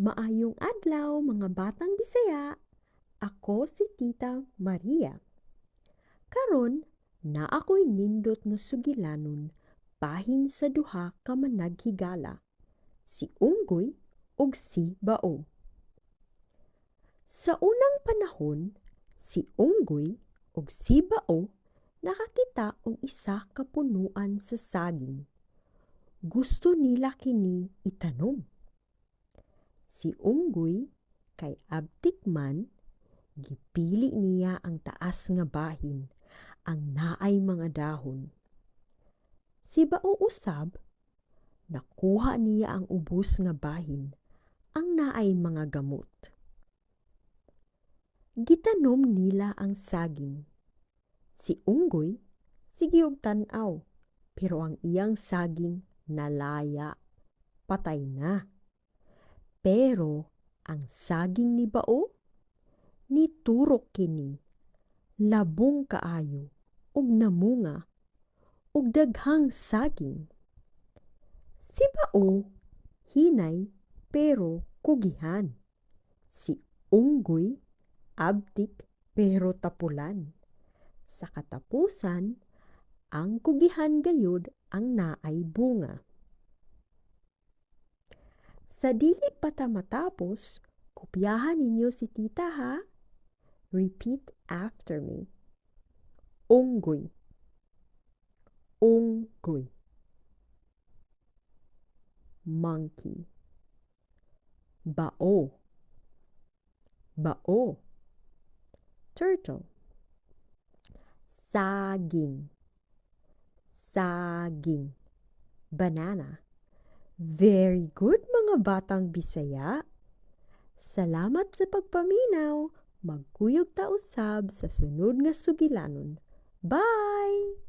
Maayong adlaw, mga batang Bisaya. Ako si Tita Maria. Karon, naa ko'y nindot nga sugilanon bahin sa duha ka managhigala, si Unggoy ug si Bao. Sa unang panahon, si Unggoy ug si Bao nakakita og isa ka punuan sa saging. Gusto nila kini itanom. Si Unggoy kay abtik man, gipili niya ang taas nga bahin, ang naay mga dahon. Si Bao usab, nakuha niya ang ubos nga bahin, ang naay mga gamot. Gitanom nila ang saging. Si Unggoy sige og tan-aw, pero ang iyang saging nalaya, patay na. Pero ang saging ni Bao, niturok kini, labong kaayo ug namunga og daghang saging. Si Bao hinay pero kugihan. Si Unggoy abtik pero tapulan. Sa katapusan, ang kugihan gayud ang naay bunga. Sa dili pa ta matapos, kopyahan ninyo si Tita ha. Repeat after me. Unggoy. Unggoy. Monkey. Bao. Bao. Turtle. Saging. Saging. Banana. Very good, mga batang Bisaya. Salamat sa pagpaminaw. Magkuyog ta usab sa sunod nga sugilanon. Bye!